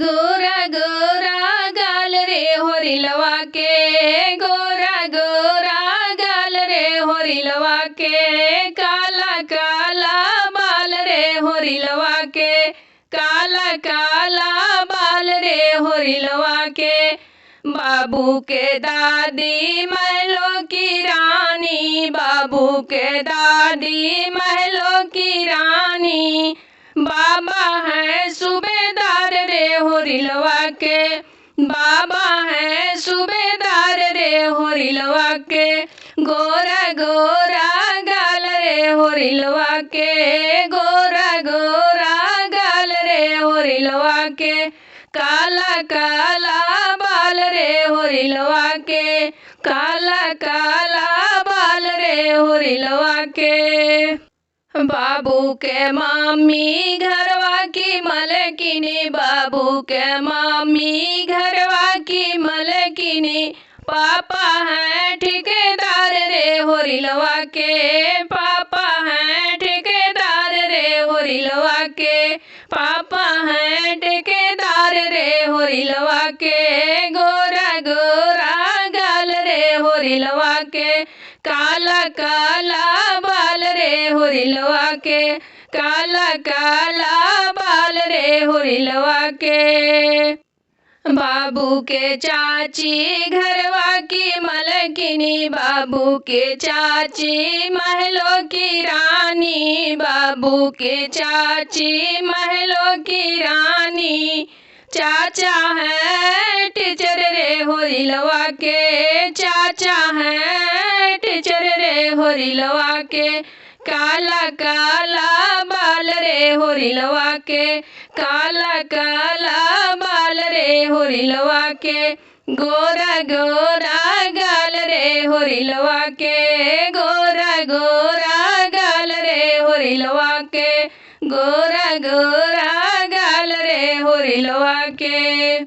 गोरा गोरा गाल रे होरिलवा के, गोरा गोरा गाल रे होरिलवा के, काला काला बाल रे होरिलवा के, काला काला बाल रे होरिलवा के। बाबू के दादी महलों की रानी, बाबू के दादी महलों की रानी, बाबा है सूबेदार रे होरिलवा के, बाबा है सूबेदार रे होरिलवा के, गोरा गोरा गाल रे होरिलवा के, गोरा गोरा गाल रे होरिलवा के, काला काला बाल रे होरिलवा के, काला काला बाल रे होरिलवा के। बाबू के मामी घरवा की मलकिनी, बाबू के मामी घरवा की मलकिनी, पापा हैं ठेकेदार रे होरिलवा के, पापा हैं ठेकेदार रे होरिलवा के, पापा हैं ठेकेदार रे होरिलवा के, गोरा गोरा गाल रे होरिलवा के, काला काला बाल रे होरिलवा के, काला काला बाल रे होरिलवा के। बाबू के चाची घरवा की मलकिनी, बाबू के चाची महलों की रानी, बाबू के चाची महलों की रानी, चाचा है टीचर रे होरिलवा के, चाचा है टीचर रे होरिलवा के, काला काला बाल रे होरिलवा के, काला काला बाल रे होरिलवा के, गोरा गोरा गाल रे होरिलवा के, गोरा गोरा गाल रे होरिलवा के, गोरा गोरा गाल रे होरिलवा के।